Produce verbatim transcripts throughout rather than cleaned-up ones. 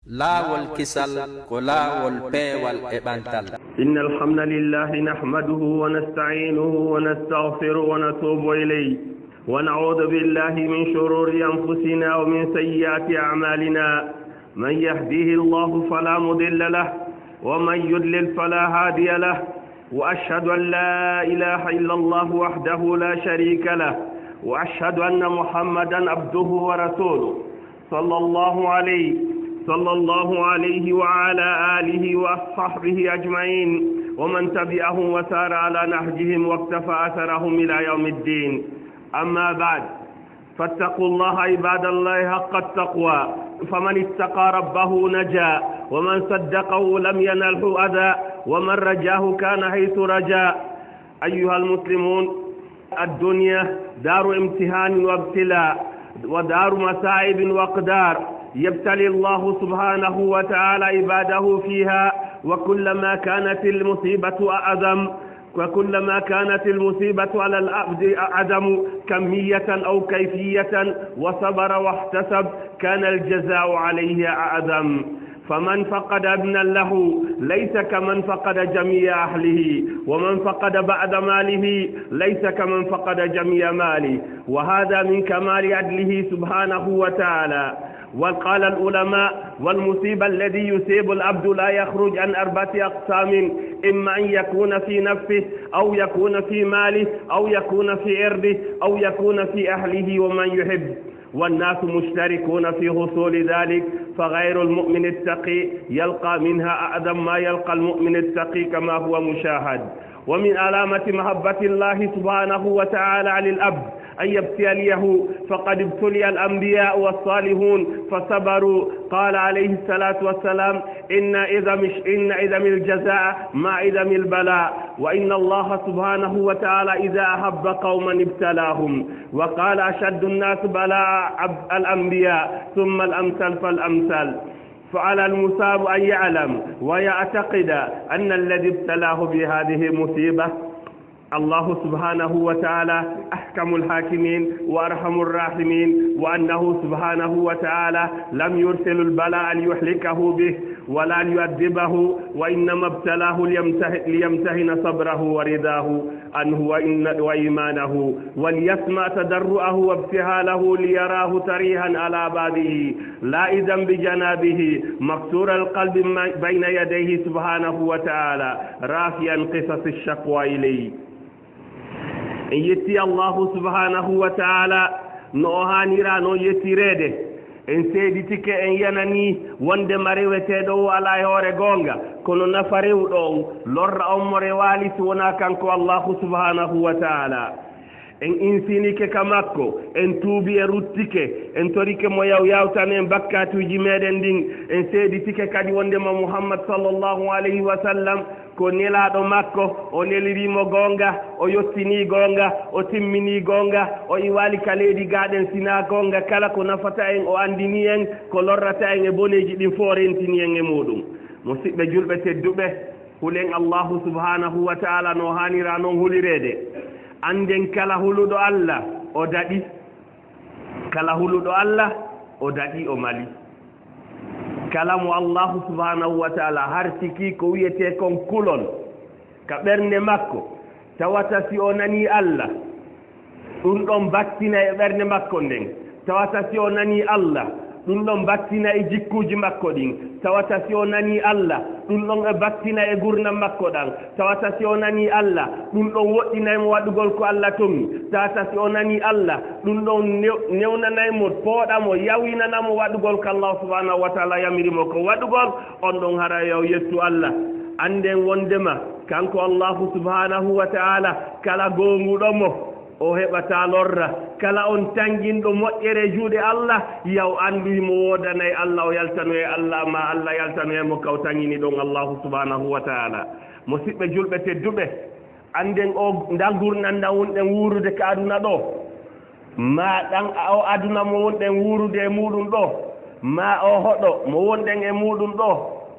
Laawol kisal ko laawol peewal e ɓantal. إن الحمد لله نحمده ونستعينه ونستغفره ونتوب إليه، ونعوذ بالله من شرور أنفسنا ومن سيئات أعمالنا. من يهديه الله فلا مضل له، ومن يضلل فلا هادي له، وأشهد أن لا إله إلا الله وحده لا شريك له، وأشهد أن محمدا عبده ورسوله، صلى الله عليه، صلى الله عليه وعلى آله وأصحابه أجمعين، ومن تبعهم وسار على نهجهم واقتفى أثرهم إلى يوم الدين. أما بعد، فاتقوا الله عباد الله حق التقوى، فمن اتقى ربه نجا، ومن صدقه لم ينله أذى، ومن رجاه كان حيث رجا. أيها المسلمون، الدنيا دار امتحان وابتلاء، ودار مصائب وأقدار، يبتلي الله سبحانه وتعالى عباده فيها، وكلما كانت المصيبة أعظم، وكلما كانت المصيبة على العبد أعظم كمية أو كيفية وصبر واحتسب، كان الجزاء عليه أعظم. فمن فقد ابنا له ليس كمن فقد جميع أهله، ومن فقد بعض ماله ليس كمن فقد جميع ماله، وهذا من كمال عدله سبحانه وتعالى. وقال العلماء: والمصيبة الذي يصيب العبد لا يخرج عن أربعة أقسام، إما أن يكون في نفسه، أو يكون في ماله، أو يكون في عرضه، أو يكون في أهله ومن يحب. والناس مشتركون في حصول ذلك، فغير المؤمن التقي يلقى منها أعظم ما يلقى المؤمن التقي كما هو مشاهد. ومن علامة محبة الله سبحانه وتعالى للعبد أن يبتليه، فقد ابتلي الأنبياء والصالحون فصبروا. قال عليه الصلاة والسلام: إن عظم، إن عظم الجزاء مع عظم البلاء، وإن الله سبحانه وتعالى إذا أحب قوما ابتلاهم. وقال: أشد الناس بلاء عب-، الأنبياء، ثم الأمثل فالأمثل. فعلى المصاب أن يعلم ويعتقد أن الذي ابتلاه بهذه المصيبة الله سبحانه وتعالى أحكم الحاكمين وأرحم الراحمين، وأنه سبحانه وتعالى لم يرسل البلاء ليهلكه به ولا ليعذبه، وإنما ابتلاه ليمتح-، ليمتحن صبره ورضاه عنه وإن-، وإيمانه، وليسمع تضرعه وابتهاله ليراه طريحا على بابه، لاذا بجنابه، مكسور القلب م-، بين يديه سبحانه وتعالى، رافعا قصص الشكوى إليه. En yetti Allahu subhanahu wa ta'ala no o haanira noon yettireede. En seeditike, en yanani wonde ma reweteeɗo o alaa e hoore goonga, kono nafa rewɗo on, lorra on mo rewaali si wonaa kanko Allahu subhanahu wa ta'ala. En insinike ka makko, en tuubi, en ruttike, en torike mo yaw yawtan en bakkaatuuji meeɗen ɗin. En seeditike kadi wonde ma Muhammad sallallahu alayhi wa sallam ko nelaaɗo makko, o neliri mo goonga, o yottinii goonga, o timminii goonga, o iwaali ka leydi gaaɗen sinaa goonga. Kala ko nafata en, o anndini en, ko lorrata en e boneeji ɗin fof rentini en e muuɗum. Musiɓɓe julɓe tedduɓe, hulen Allahu subhanahu wa ta'ala no haanira non hulireede. Annden kala huluɗo Allah, o daɗi. Kala huluɗo Allah, o daɗi, o mali. Kala mo Allahu subhanahu wa ta'ala hartiki ko wiyetee kon kulol ka ɓernde makko, tawata si o nanii Allah, ɗum ɗon battina e ɓernde makko nden. Tawata si o nanii Allah, ɗum ɗon battina e jikkuuji makko ɗin. Tawata si o nanii Allah, ɗum ɗon e battina e gurdam makko ɗan. Tawata si o nanii Allah, ɗum ɗon woɗɗinay mo waɗugol ko Allah tomi. Tawata si o nanii Allah, ɗum ɗon new-, newnanay mo, pooɗa mo, yawinana mo waɗugol ko Allah subhanahu wa ta'ala yamiri mo ko waɗugol. On ɗon hara yo yettu Allah. Annden wondema kanko Allahu subhanahu wa ta'ala, kala goonguɗo mo, o heɓataa lorra. Kala on tanginɗo moƴƴere e juuɗe Allah, yaw anndu himo woodanay Allah, o yaltanoye Allah, ma Allah yaltanoye mo ka o tangini ɗon Allahu subhanahu wa ta'ala. Musiɓɓe julɓe tedduɓe, annden o, ndan gurndan ndan wonɗen wuurude ka aduna ɗo, ma ɗan o aduna mo wonɗen wuurude e muuɗum ɗo, ma o hoɗo mo wonɗen e muuɗum ɗo,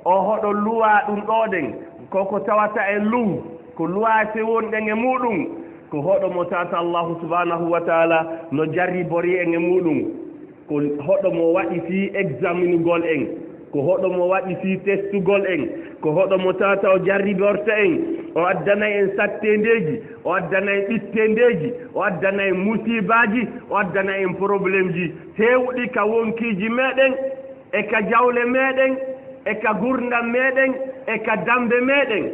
o hoɗo luwaa ɗum ɗo ɗen, ko ko tawata e luu, ko luwaase wonɗen e muuɗum, ko hoɗo mo tata Allahu subhanahu wa ta'ala no jarribori en e muuɗum, ko hoɗo mo waɗi fii examinugol en, Ko hoɗo mo waɗi fii testugol en? Ko hoɗo mo tawata o jarriborta en? O addanay en satteendeeji, o addanay ɓitteendeeji, o addanay musiibaaji, o addanay en probleemji heewɗi ka wonkiiji meɗen, e ka jawle meɗen, e ka gurdam meɗen, e ka dambe meɗen.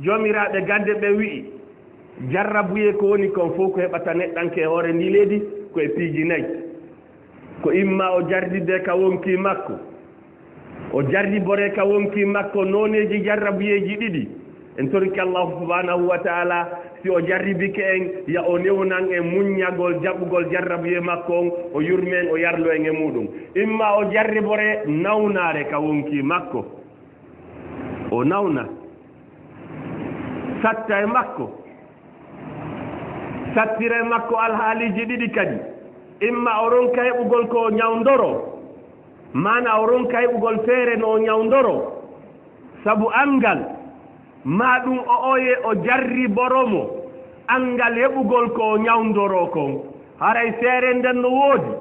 Joomiraaɓe gande ɓe wi'i, jarrabuyee ko woni kon fow ko heɓata neɗɗanke e hoore ndii leydi ko e piiji nay. Ko imma o jarribee ka wonkii makko, o jarriboree ka wonkii makko nooneeji jarrabuyeeji ɗiɗi. En torike Allahu subhanahu wa ta'ala, si o jarribike en, ya o newnan en muññagol jaɓugol jarrabuyee makko on, o yurmee en, o yarloo en e muuɗum. Imma o jarriboree nawnaare ka wonkii makko, o nawna, satta e makko, sattira e makko alhaaliiji ɗiɗi kadi. Imma o ronka heɓugol ko o ñawndoroo, maana o ronka heɓugol feere no o ñawndoroo, sabu anngal, maa ɗum o oye o jarriboro mo anngal heɓugol ko o ñawndoroo kon. Haray feere nden no woodi.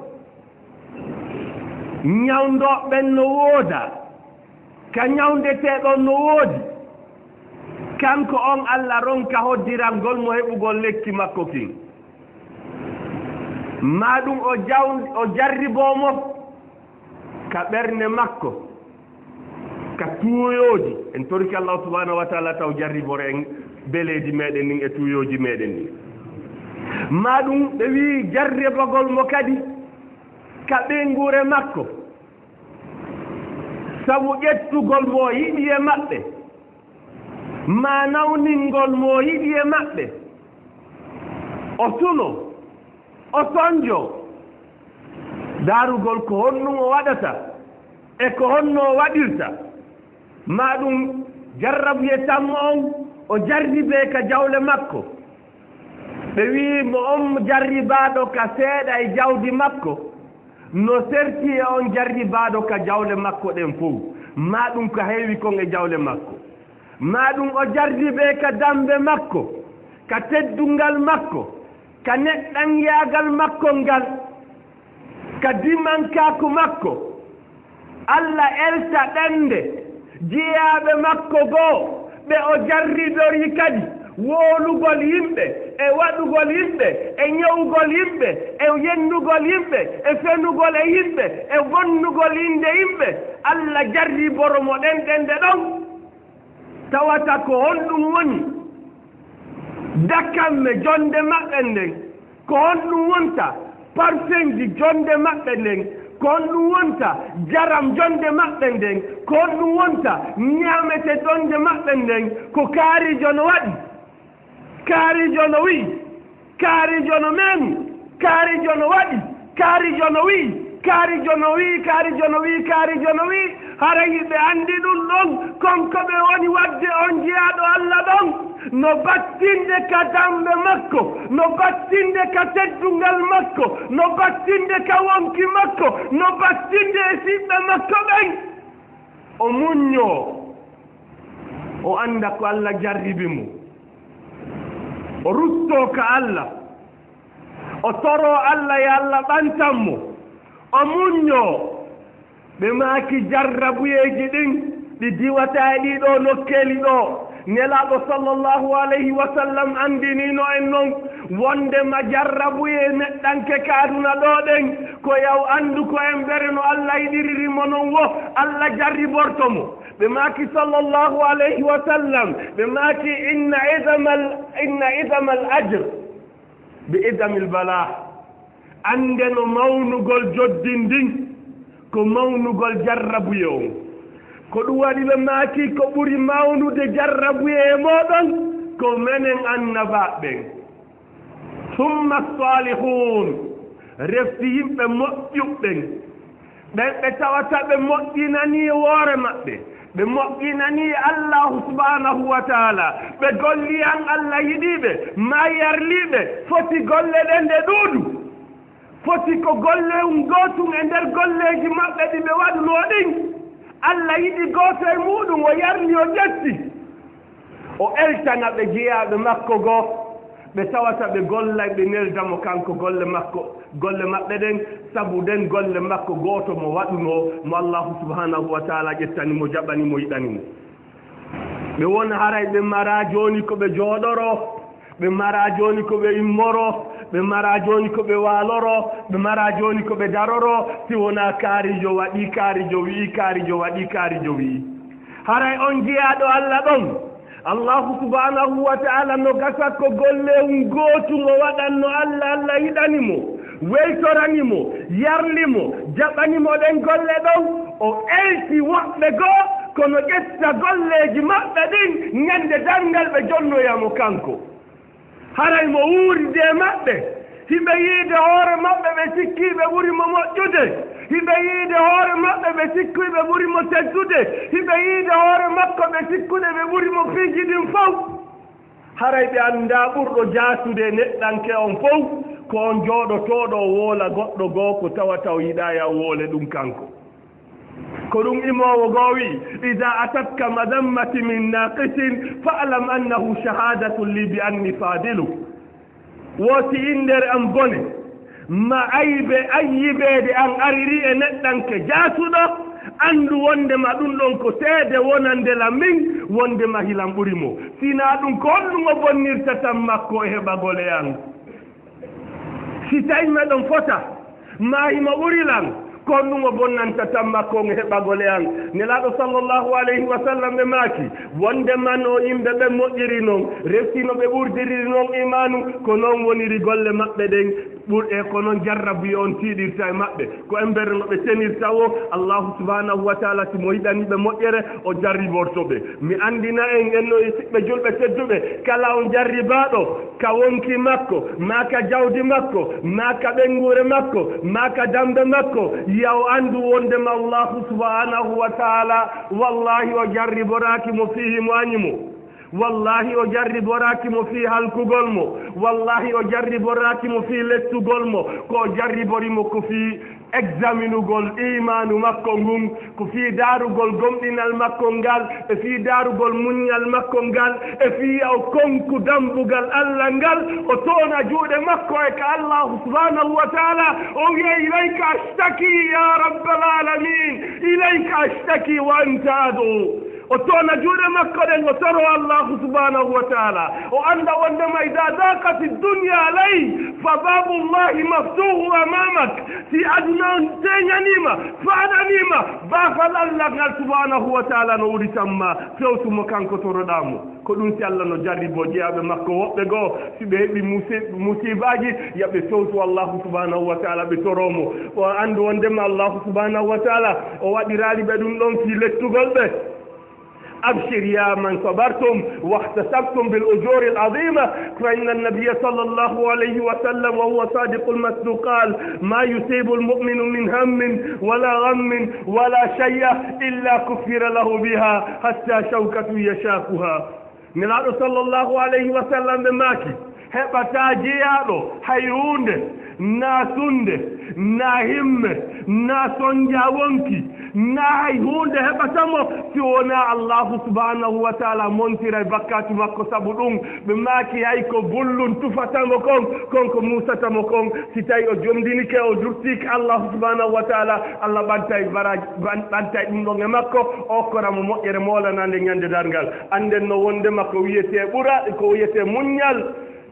Ñawndooɓe ɓen no wooda, ka ñawndeteeɗo on no woodi. Kanko on Alla ronka hoddirangol mo heɓugol lekki makko kin. Maa ɗum o jaw-, o jarriboo mo ka ɓernde makko, ka tuuyooji. En torike Allahu subhanahu wa ta'ala taw jarriboro en beleedi meɗen ɗin e tuuyooji meɗen ɗin. Maa ɗum ɓe wi'i jarribagol mo kadi ka ɓeynguure makko, sabu ƴettugol mo o yiɗi e maɓɓe, maa nawningol mo o yiɗi e maɓɓe, o suno, o sonjo, daarugol ko honɗum o waɗata e ko honno o waɗirta. Maa ɗum jarrabuyee tammo on, o jarribee ka jawle makko. Ɓe wi'i mo on jarribaaɗo ka seeɗa e jawdi makko, no serti e on jarribaaɗo ka jawle makko ɗen fow, maa ɗum ka heewi kon e jawle makko. Maa ɗum o jarribee ka dambe makko, ka teddungal makko, ka neɗɗaŋaagal makko ngal, ka dimankaaku makko. Alla elta ɗannde jiyaaɓe makko goo, ɓe o jarribori kadi, wowlugol yimɓe, e waɗugol yimɓe, e ñewugol yimɓe, e yennugol yimɓe, e fenugol e yimɓe, e bonnugol innde yimɓe. Alla jarriboro mo ɗen ɗannde ɗon. Tawata ko honɗum woni dakamme jonnde maɓɓe nden? Ko honɗum wonta parfenji jonnde maɓɓe nden? Ko honɗum wonta jaram jonnde maɓɓe nden? Ko honɗum wonta ñaamete jonnde maɓɓe nden? Ko kaarijo no waɗi. Kaarijo no wi'i, kaarijo no meemi, kaarijo no waɗi, kaarijo no wi'i, kaarijo no wi'i, kaarijo no wi'i, kaarijo no wi'i. Haray hiɓe anndi ɗum ɗon, kon ko ɓe woni waɗde on jiyaaɗo Alla ɗon, no battinde ka dambe makko, no battinde ka teddungal makko, no battinde ka wonki makko, no battinde e siɓɓe makko ɓen. O muññoo, o annda ko Alla jarribi mo. O ruttoo ka Alla. O toroo Alla, yo Alla ɓantan mo. O muññoo. Ɓe maaki jarrabuyeeji ɗin, ɗi diwataa e ɗii ɗoo nokkeeli ɗoo. Nelaaɗo sallallahu alayhi wa sallam anndiniino en non, wonndema jarrabuyee neɗɗanke ka aduna ɗoo ɗen, ko yaw anndu ko embere no Alla yiɗiriri mo non wo, Alla jarriborto mo. Ɓe maaki sallallahu alayhi wa sallam, ɓe maaki, "Inna idamal, inna idamal ajr bi idamil bala." Annde no mawnugol joddin ndin, ko mawnugol jarrabuye on. Ko ɗum waɗi ɓe maaki, ko ɓuri mawnude jarrabuye e mooɗon, ko menen annabaaɓe ɓen. Summa salihun, refti yimɓe moƴƴuɓɓen, ɓen ɓe tawata ɓe moƴƴinanii woore maɓɓe, ɓe moƴƴinanii Allaahu subhaanahu wa taala, ɓe golli an Alla yiɗiiɓe, ma yarliiɓe, foti golle ɗen ɗe ɗuuɗu. Foti ko golle um gootum e nder golleeji maɓɓe ɗi ɓe waɗunoo ɗin. Alla yiɗi gooto e muuɗum, o yarli, o ƴetti. O eltana ɓe jeyaaɓe makko goo. ɓe tawata ɓe gollay, ɓe nelda mo kanko golle makko, golle maɓɓe ɗen, sabu ɗen golle makko gooto mo waɗunoo, mo Allaahu subhaanahu wa taala ƴettani mo, jaɓani mo, yiɗani mo. Ɓe won haray ɓe maraa jooni ko ɓe jooɗoroo, ɓe maraa jooni ko ɓe immoroo, ɓe maraa jooni ko ɓe waaloroo, ɓe maraa jooni ko ɓe daroroo, si wonaa kaarijo waɗii, kaarijo wi'i, kaarijo waɗii, kaarijo wi'i. Haray on jiyaaɗo Alla ɗon, Allaahu subhaanahu wa taala no gasa ko golle un gootu ngo waɗanno Alla, Alla yiɗani mo, weytorani mo, yarli mo, jaɓani mo ɗen golle ɗon, o elti woɓɓe goo, kono ƴetta golleeji maɓɓe ɗin, ñande darngal ɓe jonnoya mo kanko. Haray mo wuuridi e maɓɓe, hiɓe yiide hoore maɓɓe ɓe sikki ɓe ɓuri mo moƴƴude, hiɓe yiide hoore maɓɓe ɓe sikki ɓe ɓuri mo teddude, hiɓe yiide hoore makko ɓe sikkude ɓe ɓuri mo piiji ɗin fow. Haray ɓe anndaa ɓurɗo jaasude e neɗɗanke on fow, ko on jooɗotooɗo o woola goɗɗo goo ko tawata o yiɗaay a woole ɗum kanko. Ko ɗum imoowo goo wi'i, "Idaa atatka madammatii min naaqisin, fa'lam annahu shahaadatun lii bi anni faadilu." Wo si inndere am bone, ma aybe, ayyibeede an aririi e neɗɗanke jaasuɗo, anndu wonndema ɗum ɗon ko seede wonande la min, wonndema hilan ɓuri mo. Si hinaa ɗum, ko honɗum o bonnirta tan makko e heɓagol e an? Si tawi meɗon fota, ma himo ɓuri lan, ko honɗum o bonnanta tan makko on e heɓagol e an? Nelaaɗo sallallahu alayhi wa sallam ɓe maaki, wonndema no yimɓe ɓen moƴƴiri non, refti no ɓe ɓurdiriri non iimaanu, ko non woniri golle maɓɓe ɗen, ɓur-, e ko non jarrabu on tiiɗirta e maɓɓe. Ko embere no ɓe tenirta wo, Allaahu subhaanahu wa taala, si mo yiɗani ɓe moƴƴere, o jarriborto ɓe. Mi anndina en, en no e siɓɓe julɓe tedduɓe, kala on jarribaaɗo ka wonki makko, maa ka jawdi makko, maa ka ɓeynguure makko, maa ka dammbe makko, yo o anndu wonndema Allaahu subhaanahu wa taala, wallaahi o jarriboraaki mo fii himo añi mo. Wallaahi, o jarriboraaki mo fii halkugol mo. Wallaahi, o jarriboraaki mo fii lettugol mo. Ko o jarribori mo ko fii egzaminugol iimaanu makko ngun, ko fii daarugol gomɗinal makko ngal, e fii daarugol muññal makko ngal, e fii o konku dambugal Alla ngal, o toona juuɗe makko e ka Allaahu subhaanahu wa taala, o wi'a, "Ilayka ashtaki ya rabbal aalamiin, ilayka ashtaki wa anta ad'u." O toona juuɗe makko ɗen, o toroo Allaahu subhaanahu wa taala. O annda wonndema idaa daaqati dunya alay, fa baabullaahi maftuuhu amaamak. Si aduna on teeŋaniima, faaɗaniima, baafal Alla ngal subhaanahu wa taala no uditan ma, fewtu mo kanko toroɗaa mo. Ko ɗum si Alla no jarriboo jiyaaɓe makko woɓɓe goo, si ɓe heɓi musi-, musiibaaji, yo ɓe fewtu Allaahu subhaanahu wa taala, ɓe toroo mo. O anndu wonndema Allaahu subhaanahu wa taala, o waɗiraali ɓe ɗum ɗon fii lettugol ɓe. أبشر يا من صبرتم واحتسبتم بالأجور العظيمة، فإن النبي صلى الله عليه وسلم وهو صادق المصدوق قال: "ما يصيب المؤمن من هم ولا غم ولا شيء إلا كفر له بها حتى شوكة يشاكها." Nelaaɗo sallallahu alayhi wa sallam ɓe maaki, heɓataa jeyaaɗo hay huunde, naa sunnde, naa himme, naa sonnja wonki, naa hay huunde heɓata mo, si wonaa Allaahu subhaanahu wa taala montiray bakkaatu makko sabu ɗum. Ɓe maaki, hay ko bullun tufata mo kon, kon ko muusata mo kon, si tawi o jomdinike, o durtiike Allaahu subhaanahu wa taala, Alla ɓantay baraaji, ɓan-, ɓantay ɗum ɗon e makko, o okkora mo moƴƴere moolanaande ñande darngal. Annden no wonndema ko wiyetee ɓura, ko wiyetee muññal,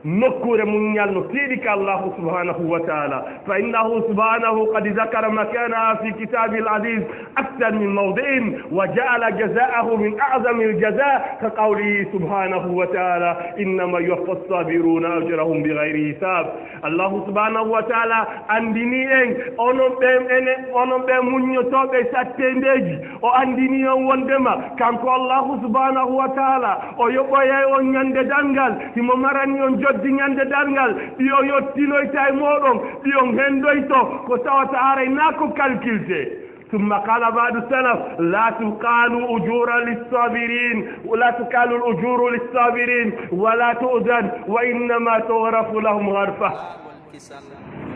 nokkuure muññal no tiiɗi ka Allaahu subhaanahu wa taala. فإنه سبحانه قد ذكر مكانها في كتابه العزيز أكثر من موضع، وجعل جزاءه من أعظم الجزاء، كقوله سبحانه وتعالى: "إنما يوفى الصابرون أجرهم بغير حساب." Allaahu subhaanahu wa taala anndini en, onon ɓen ene, onon ɓen muññotooɓe satteendeeji, o anndini on wonndema kanko Allaahu subhaanahu wa taala, o yoɓoyay on ñande darngal, himo marani on joddi ñande darngal, ɗi o yottinoyta e mooɗon, ɗi on henndoyto, ko tawata haray naa ko kalkilte. ثم قال بعض السلف: "لا تقال أجور للصابرين، لا تقال الأجور للصابرين، ولا تؤذن، وإنما تغرف لهم غرفة."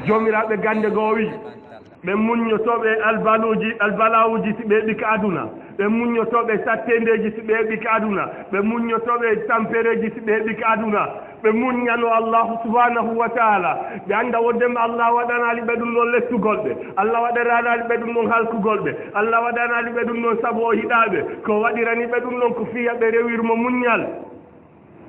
Joomiraaɓe gannde goo wi'i, ɓe muññotooɓe albaluuji, albalaawuuji si ɓe heɓi ka aduna, ɓe muññotooɓe satteendeeji si ɓe heɓi ka aduna, ɓe muññotooɓe tampereeji si ɓe heɓi ka aduna. Ɓe muññano Allahu subhanahu wa taala, ɓe annda wondema Allah waɗanaali ɓe ɗum ɗon lettugol ɓe, Allah waɗanaali ɓe ɗum ɗon halkugol ɓe, Allah waɗanaali ɓe ɗum ɗon sabu o yiɗaa ɓe. Ko waɗirani ɓe ɗum ɗon ko fiya ɓe rewir mo muññal.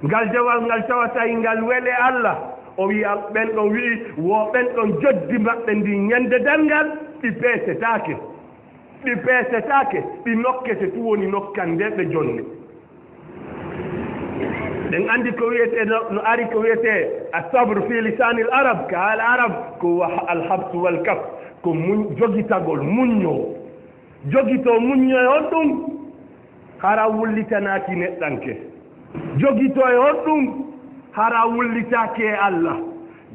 Ngal dewal ngal tawata e ngal wele Allah. O wi'i, ɓen ɗon wi'i, wo ɓen ɗon joddi maɓɓe ndin ñande darngal, ɗi peesetaake. Ɗi peesetaake, ɗi nokkete, tu woni nokkande ɓe jonne. Ɗen anndi ko wiyetee, no, no ari ko wiyetee asabru fi lisanil arab, ka al arab, ko wa alhabsu wal kaf, ko muñ-, jogitagol, muññoo. Jogitoo, muññoo e honɗum? Hara wullitanaaki neɗɗanke. Jogitoo e honɗum? Hara wullitaaki e Allah.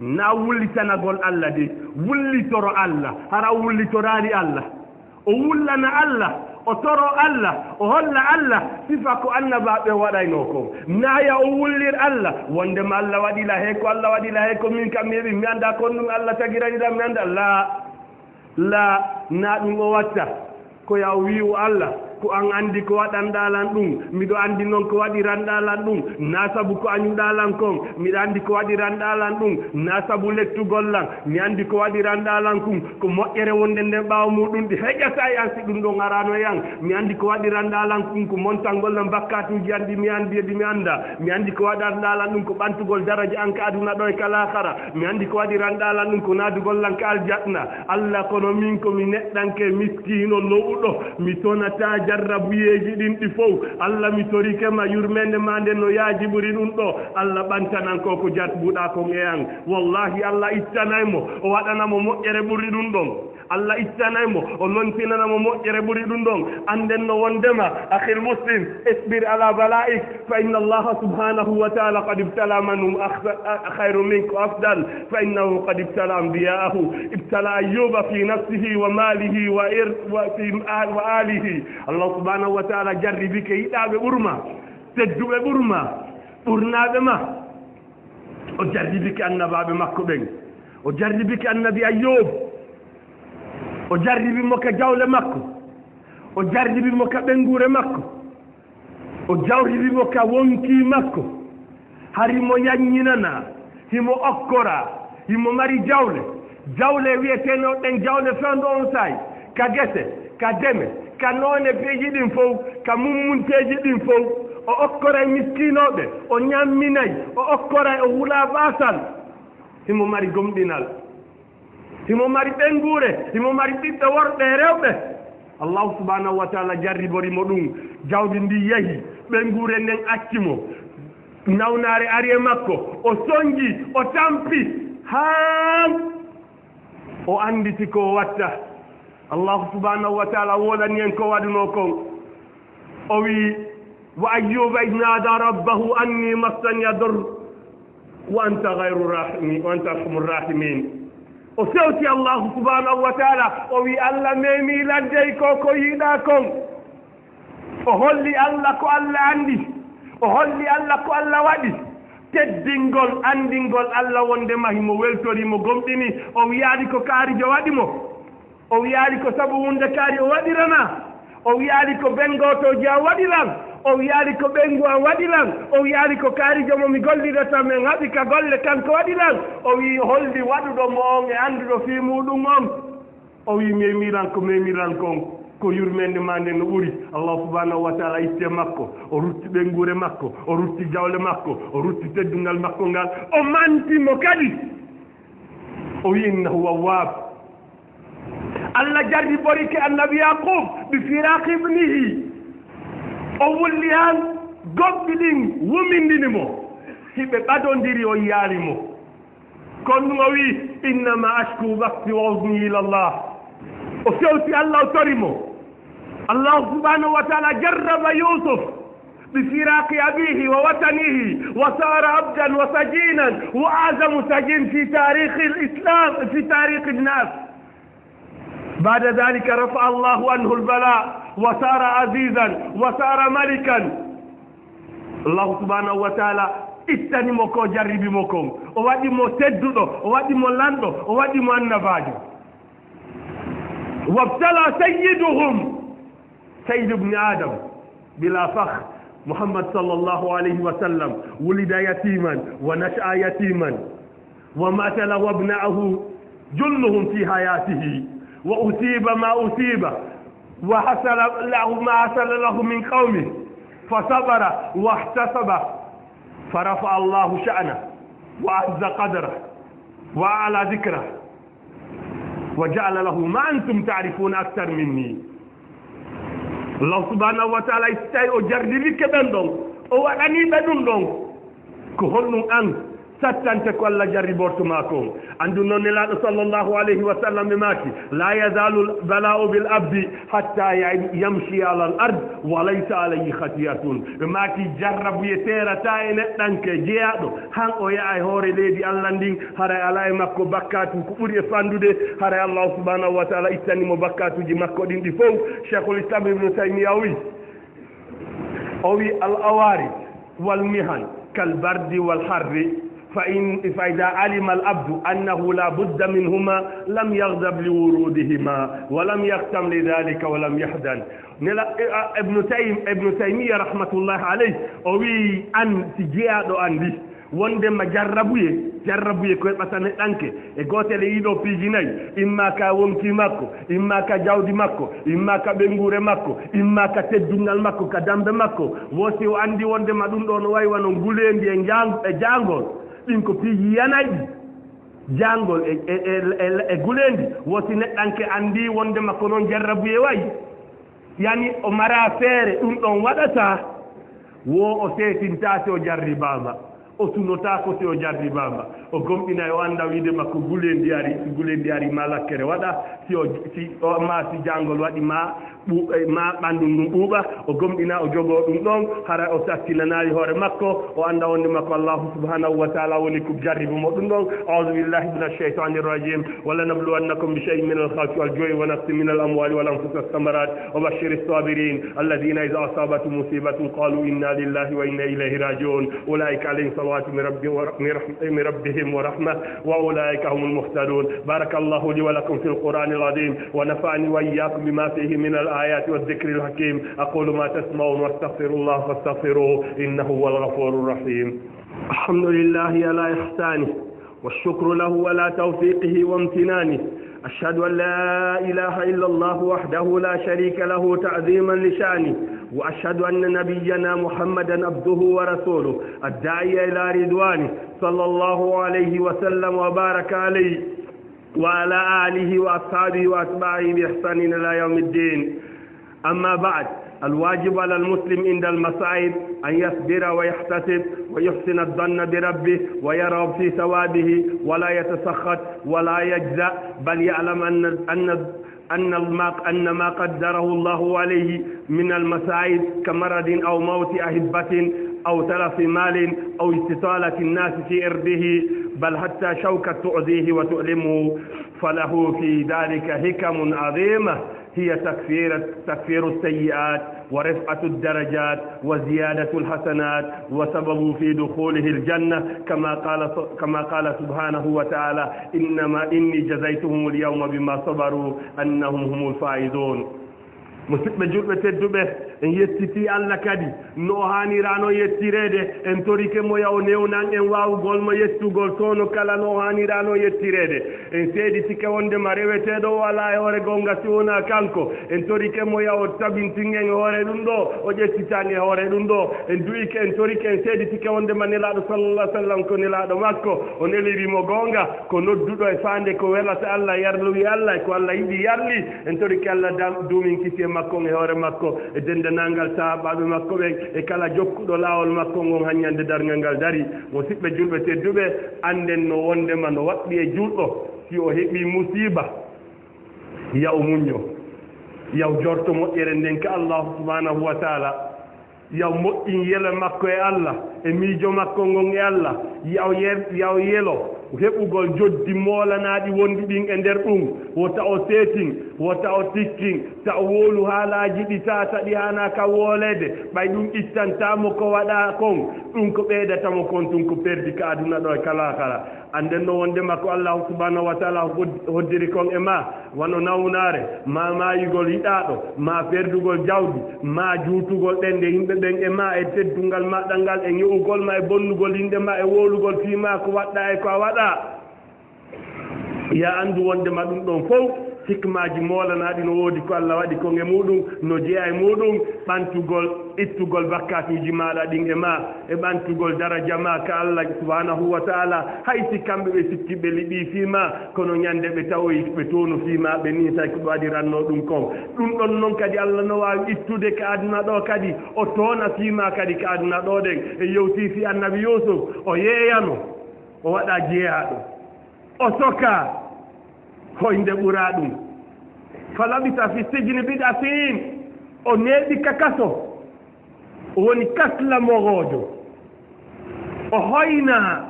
Na wullitanagol Allah de, wullitoro Allah. Hara wullitoraali Allah. O wullana Allah, o toro Allah, o holla Allah sifa ko annabaaɓe waɗaynoo kon. Naaya o wullir Allah, wondema Allah waɗi la he ko Allah waɗi la he ko min kam mi heɓi, mi annda kon ɗum Allah tagirani ɗam, mi annda. Laa, laa, na ɗum o watta. Ko ya o wi'u Allah, ko an anndi ko waɗanɗaa lan ɗum, miɗo anndi non ko waɗiranɗaa lan ɗum, na sabu ko a ñuɗaa lan kon, miɗo anndi ko waɗiranɗaa lan ɗum, na sabu lettugol lan, mi anndi ko waɗiranɗaa lan kun, ko moƴƴere wonde nden ɓaawo muuɗum ɗi heƴata e an si ɗum ɗon araano e an. Mi anndi ko waɗiranɗaa lan kun, ko montangol lan bakkaatuuji an ɗi mi anndi e ɗi mi annda. Mi anndi ko waɗiranɗaa lan ɗum, ko ɓantugol daraja an ka aduna ɗo e ka laakara. Mi anndi ko waɗiranɗaa lan ɗum, ko naadugol lan ka aljanna. Allah, kono min ko mi neɗɗanke miskiino lo'uɗo. Mi tonataa jarrabuyeeji ɗin ɗi fow. Allah, mi torike ma yurmeende maa nden no yaaji ɓuri ɗum ɗo. Allah, ɓantanan ko ko jarbuɗaa kon e an. Wallahi, Allah ittanay mo, o waɗana mo moƴƴere ɓuri ɗum ɗon. Allah ittanay mo, o lontinana mo moƴƴere ɓuri ɗum ɗon. Annden no wondema, akhil muslim, isbir ala bala'ik, fa inna Allah subhanahu wa ta'ala qad ibtala man hum akhsa-, a-, khayru mink wa afdal, fa innahu qad ibtala anbiya'ahu. Ibtala Ayyuba fi nafsihi wa malihi wa ir-, wa fi a-, wa alihi. Allah subhanahu wa ta'ala jarribike yiɗaaɓe ɓurma, tedduɓe ɓurma, ɓurnaaɓe ma. O jarribike annabaaɓe makko ɓen. O jarribike annabi Ayyub. O jarribi mo ka jawle makko. O jarribi mo ka ɓenguure makko. O jarribi mo ka wonkii makko. Hari mo yanñinanaa, himo okkoraa, himo mari jawle. Jawle wi'eteenoo ɗen jawle fewndo on saa'i, ka gese, ka deme, ka noone peeji ɗin fow, ka mummunteeji ɗin fow. O okkoray miskiinooɓe, o ñamminay, o okkoray, o wulaa baasal. Himo mari gomɗinal. Himo mari ɓeynguure, himo mari ɓiɓɓe worɓe e rewɓe. Allahu subhanahu wa ta'ala jarribori mo ɗum. Jawdi ndi yahi, ɓeynguure nden acci mo. Nawnaare ari e makko, o sonji, o tampi, haa o annditi ko o watta. Allahu subhanahu wa ta'ala woolani en ko waɗunoo kon. O wi'i, "Wa ayyuba idh nada rabbahu anni massaniya durr, wa anta ghayru rahimi, wa anta arhamur rahimin." O fewti Allahu subhanahu wa ta'ala, o wi'i, "Allah memi lan dey ko ko yiɗaa kon." O holli Allah ko Allah anndi, o holli Allah ko Allah waɗi. Teddingol, anndingol Allah wonde ma himo weltori mo gomɗini, o wi'aali ko kaarijo waɗi mo. O wi'aali ko sabu hunde kaari o waɗiranaa. O wi'aali ko ɓeyngootooji an waɗi lan. O wi'aali ko ɓeyngu an waɗi lan. O wi'aali ko kaarijo mo mi gollirata, men haɓi ka golle, kanko waɗi lan. O wi'i, holli waɗuɗo mo on e annduɗo fii muuɗum on? O wi'i, memiran ko memiran kon, ko yurmeende maa nden no ɓuri. Allah subhanahu wa ta'ala itti e makko, o rutti ɓeynguure makko, o rutti jawle makko, o rutti teddungal makko ngal, o manti mo kadi. O wi'i, innahu awwab. Allah jarriborike annabi Yaqub bi firaqi ibnihi. O wulli han, gomɗi ɗin wumindini mo. Hiɓe ɓadondiri, o yiyaali mo. Kono ɗum o wi'i, innama ashku bathi wa huzni ila Allah. O fewti Allah, o tori mo. Allah subhanahu wa ta'ala jarraba Yusuf bi firaqi abihi wa watanihi wa sara abdan wa sajinan wa azamu sajin fi tarikhi al-Islam, fi tarikhi an-nas. بعد ذلك رفع الله عنه البلاء وصار عزيزا وصار ملكا. Allahu subhanahu wa ta'ala ittani mo ko jarribi mo kon. O waɗi mo tedduɗo, o waɗi mo lanɗo, o waɗi mo annabaajo. وابتلى سيدهم، سيد ابن آدم، بلا فخر، محمد صلى الله عليه وسلم ولد يتيما ونشأ يتيما، ومات له أبناؤه جلهم في حياته، وأصيب ما أصيب، وحصل له ما حصل له من قومه، فصبر واحتسب، فرفع الله شأنه، وأعز قدره، وأعلى ذكره، وجعل له ما أنتم تعرفون أكثر مني. Allah subhanahu wa ta'ala, si tawi o jarribike ɓen ɗon, o waɗani ɓe ɗum ɗon, ko honɗum an sattante ko Allah jarriborto maa kon? Anndu noon, Nelaaɗo sallallahu alayhi wa sallam ɓe maaki: لا يزال البلاء بالعبد حتى يمشي على الأرض وليس عليه خطيئة. Ɓe maaki jarrabuye teerataa e neɗɗanke jeyaaɗo han o yaha e hoore leydi Allah ndin, haray alaa e makko bakkaatu ko ɓuri e fandude, haray Allah subhanahu wa ta'ala ittani mo bakkaatuuji makko ɗin ɗi fow. Cheikhul Islam Ibn Taymiyyah o wi, o wi: العوارض والمحن كالبرد والحر، فإن، فإذا علم العبد أنه لا بد منهما لم يغضب لورودهما ولم يغتم لذلك ولم يحزن. Nela, eh, ah, Ibnu Taym-, Ibnu Taymiyyah rahmatullahi alayh, o wi an si jeyaaɗo an ndi, wondema jarrabuye, jarrabuye ko heɓata neɗɗanke, e gootel e ɗii ɗoo piiji nayi, imma ka wonkii makko, imma ka jawdi makko, imma ka ɓeynguure makko, imma ka teddungal makko, ka dambe makko, wo si o anndi wondema ɗum ɗoo no wayi wano nguleendi e njang-, e jaangol, ɗin ko piiji yanayɗi, jaangol e, e, e, e, e nguleendi, wo si neɗɗanke anndi wondema ko noon jarrabuye wayi, yani o maraa feere ɗum ɗon waɗata, wo o seetintaa si o jarribaama, o sunotaako si o jarribaama, o gomɗinay, o annda wiide makko nguleendi ari, si nguleendi ari ma lakkere waɗa, si o, si o, ma si jaangol waɗi ma ɓu-, eh, ma ɓanndu ndun ɓuuɓa, o gomɗina, o jogoo ɗum ɗon, hara o sattinanaali hoore makko, o annda wonde makko Allahu subhanahu wa ta'ala woni ko jarribo mo ɗum ɗon. أعوذ بالله من الشيطان الرجيم. ولنبلونكم بشيء من الخوف والجوع ونقص من الأموال والأنفس والثمرات وبشر الصابرين الذين إذا أصابتهم مصيبة قالوا إنا لله وإنا إليه راجعون أولئك عليهم صلوات من رب-، من رحم-، من ربهم ورحمة وأولئك هم المهتدون. بارك الله لي ولكم في القرآن العظيم ونفعني وإياكم بما فيه من الآيات والذكر الحكيم. أقول ما تسمعون وأستغفر الله فاستغفروه إنه هو الغفور الرحيم. الحمد لله على إحسانه والشكر له على توفيقه وامتنانه. أشهد أن لا إله إلا الله وحده لا شريك له تعظيما لشأنه، وأشهد أن نبينا محمدا عبده ورسوله الداعي إلى رضوانه، صلى الله عليه وسلم وبارك عليه وعلى آله وأصحابه وأتباعه بإحسان إلى يوم الدين. أما بعد، الواجب على المسلم عند المصائب أن يصبر ويحتسب ويحسن الظن بربه ويرغب في ثوابه ولا يتسخط ولا يجزع، بل يعلم أن، أن، أن ما، أن ما قدره الله عليه من المصائب كمرض أو موت أحبة أو تلف مال أو استطالة الناس في عرضه، بل حتى شوكة تؤذيه وتؤلمه، فله في ذلك حكم عظيمة، هي تكفير، تكفير السيئات ورفعة الدرجات وزيادة الحسنات وسبب في دخوله الجنة، كما قال، كما قال سبحانه وتعالى: إنما إني جزيتهم اليوم بما صبروا أنهم هم الفائزون. Musidɓe julɓe tedduɓe, en yettitii Allah kadi no o haaniraano yettireede. En torike mo yo o newnan en waawugol mo yettugol soono kala no o haaniraano yettireede. En seeditike wondema reweteeɗo o alaa e hoore goonga si wonaa kanko. En torike mo yo o tabintin en e hoore ɗum ɗoo, o ƴettitan e hoore ɗum ɗoo. En du'ike, en torike, en seeditike wondema Nelaaɗo sallallahu alaihi wasallam ko Nelaaɗo makko, o neliri mo goonga, ko nodduɗo e faande ko welata Allah, yarluwi Allah, e ko Allah yiɗi yarli. En torike Allah dam-, duumin kisiyee makko on e hoore makko, e denndanangal sahaabaaɓe makko ɓen, e kala jokkuɗo laawol makko ngon haa ñande darngal ngal darii. Musidɓe julɓe tedduɓe, annden no wondema no waɗɗii e juulɗo, si o heɓii musiiba, yo o muñño, yo o jorto moƴƴere nden ka Allahu subhanahu wa taala, yo o moƴƴin yelo makko e Allah, e miijo makko ngon e Allah, yo o yer-, yo o yelo heɓugol joddi moolanaaɗi wonɗi ɗin e nder ɗum, Wota o seetin, wota o tikkin, ta o wowlu haalaaji ɗi tata ɗi haanaa ka wooleede, ɓay ɗum ittantaa mo ko waɗaa kon, ɗum ko ɓeydata mo kon tun ko perdi ka aduna ɗo e ka laakara. Annden no wondema ko Allaahu subhaanahu wa taala hod-, hoddiri kon e maa, wano nawnaare, maa maayugol yiɗaaɗo, maa perdugol jawdi, maa juutugol ɗen nde yimɓe ɓen e maa, e teddungal maa ɗanngal, e ño'ugol maa, e bonnugol innde maa, e wowlugol fii maa ko waɗɗaa e ko a waɗaa. Yo a anndu wondema ɗum ɗon fow, hikmaaji moolanaaɗi no woodi ko Alla waɗi kon e muuɗum, no jeyaa e muuɗum, ɓantugol, ittugol bakkaatuuji maaɗa ɗin e maa, e ɓantugol daraja maa ka Alla subhaanahu wa taala, hay si kamɓe ɓe sikki ɓe liɓii fii maa, kono ñande ɓe tawoyi ɓe toonu fii maa, ɓe niitay ko ɓe waɗirannoo ɗum kon. Ɗum ɗon non kadi Alla no waawi ittude ka aduna ɗoo kadi, o toona fii maa kadi ka aduna ɗoo ɗen. E yewtii fii Annabi Yuusuf, o yeeyano, o waɗa jeyaaɗo. O sokaa, hoynde ɓuraa ɗum. Fa labisa fi sijni bid'a sinin, o neeɓi ka kaso, o woni kaslamoroojo. O hoynaa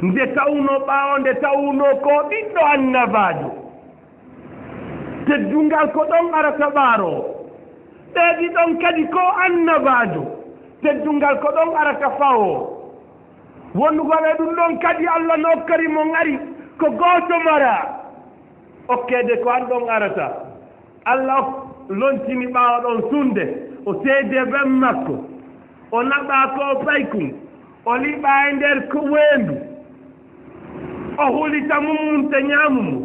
nde tawnoo, ɓaawo nde tawnoo ko ɓiɗɗo annabaajo. Teddungal ko ɗon arata ɓaaroo. Ɓeydi ɗon kadi ko annabaajo. Teddungal ko ɗon arata fawoo. Wonnugol e ɗum ɗon kadi, Alla no okkori mo ngari ko gooto maraa. Okkeede ko an ɗon arata. Alla ok-, lontini ɓaawo ɗon sunnde, o seedee ben makko, o naɓaa ko o paykun, o liɓaa e nder ko weendu, o hulita mum mum te ñaamu mo.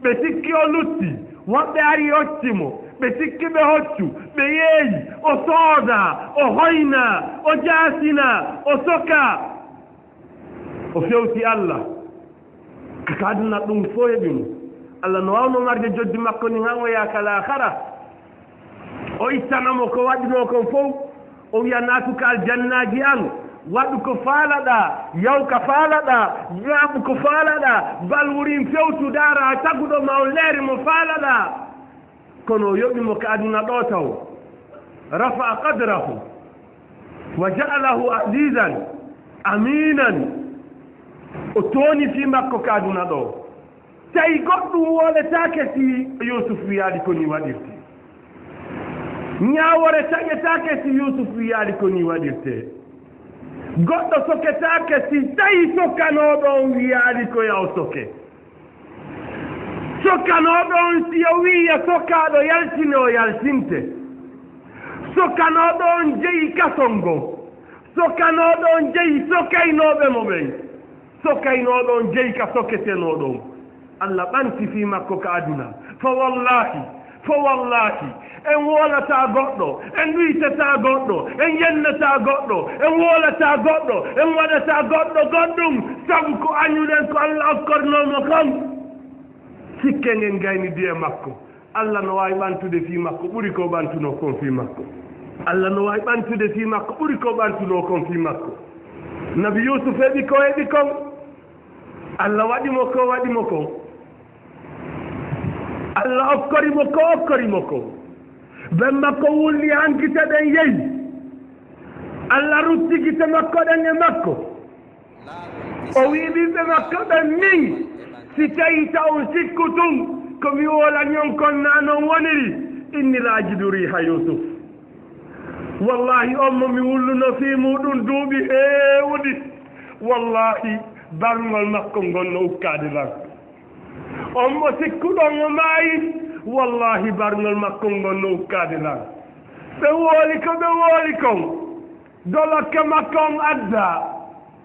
Ɓe sikki o lutti, woɓɓe ari hocci mo, ɓe sikki ɓe hoccu, ɓe yeeyi, o soodaa, o hoynaa, o jaasinaa, o sokaa. O fewti Alla. Ka aduna ɗum fow heɓi mo. Alla no waawno marde joddi makko ndin han o yaha ka laakara. O ittana mo ko waɗunoo kon fow. O wi'a, "Naatu ka aljannaaji an, waɗu ko faalaɗaa, yaw ka faalaɗaa, ñaamu ko faalaɗaa, bal wurin fewtu daara taguɗo ma on leere mo faalaɗaa." Kono o yoɓi mo ka aduna ɗoo taw. Rafa'a qadrahu wa ja'alahu azizan aminan. O tooni fii makko ka aduna ɗoo. Tawi goɗɗum wooletaake si Yuusuf wiyaali ko nii waɗirtee. Ñaawore taƴetaake si Yuusuf wiyaali ko nii waɗirtee. Goɗɗo soketaake si tawi sokanooɗo on wiyaali ko yaw soke. Sokanooɗo on, si o wi'i ya sokaaɗo yaltine, o yaltinte. Sokanooɗo on jeyi kasol ngol. Sokanooɗo on jeyi sokaynooɓe mo ɓen. Sokaynooɗo on jeyi ka soketenooɗo on. Alla ɓanti fii makko ka aduna. Fa wallaahi, fa wallaahi, en woolataa goɗɗo, en ɗuytataa goɗɗo, en yennataa goɗɗo, en woolataa goɗɗo, en waɗataa goɗɗo goɗɗum, sabu ko añuɗen ko Alla okkornoo mo kon. Sikken en gaynidi e makko. Alla no waawi ɓantude fii makko ɓuri ko ɓantunoo kon fii makko. Alla no waawi ɓantude fii makko ɓuri ko ɓantunoo kon fii makko. Nabi Yuusuf heɓi ko heɓi kon. Alla waɗi mo ko waɗi mo kon. Alla okkori mo ko okkori mo kon. Ben makko wulli han gite ɗen yehi. Alla rutti gite makko ɗen e makko. O wi'i ɓiɓɓe makko ɓen, "Min, si tawi ta on sikku tun, ko mi woolani on kon naa non woniri, inni la ajidu riiha Yuusuf." Wallahi, on mo mi wulluno fii muuɗum duuɓi heewuɗi, wallahi, barngol makko ngon no ukkaade lan. On mo sikkuɗon o maayi, wallahi, barngol makko ngon no ukkaade lan. Ɓe wooli ko ɓe wooli kon. Dolokke makko on addaa,